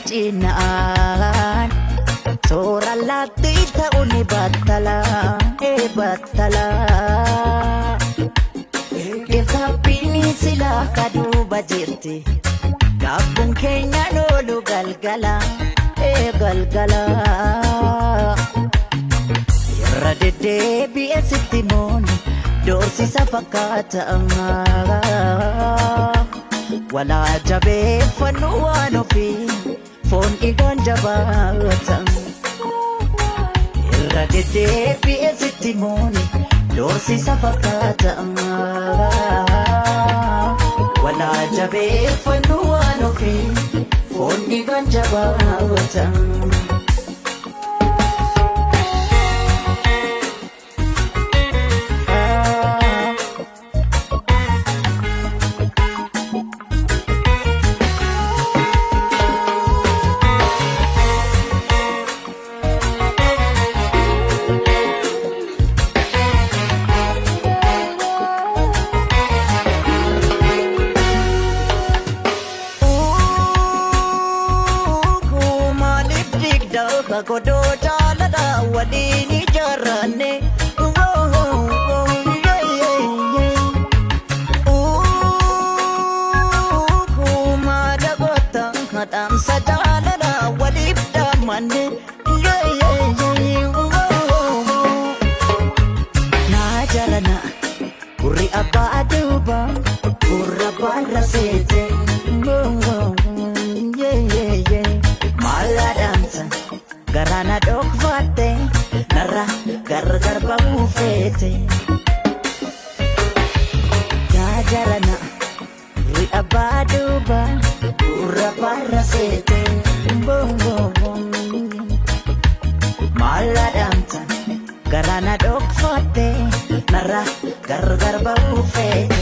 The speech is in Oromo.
Cinaan toora laatti ta'uu ni battala ee battala. Geeftabbiin silaa kaduuba jirti gaabbuun keenya loolu galgala ee galgala. Irra deddeebi'ee sitti mooni doorsisa fakkaata. Walaa jabeeffannu waan ofii foon dhiigaan jabaata. Irra deddeebi'ee sitti mooni doorsisa fakkaata. Walaa jabeeffannu waan ofii foon dhiigaan jabaata. Maaliif digda godoo jaalala waliin ijaarranne? Maala goota dhaamsa jaalala waliif dhaammanne? Naa jaalana gurri abbaa duuba gurra barra seete. Maala dhaamsa garaana dhokfatte narra gargar ba'uu feete. Yaa jarana gurri abbaa duuba gurra barra seete. Maala dhaamsa garaana dhokfatte narra gargar ba'uu feete.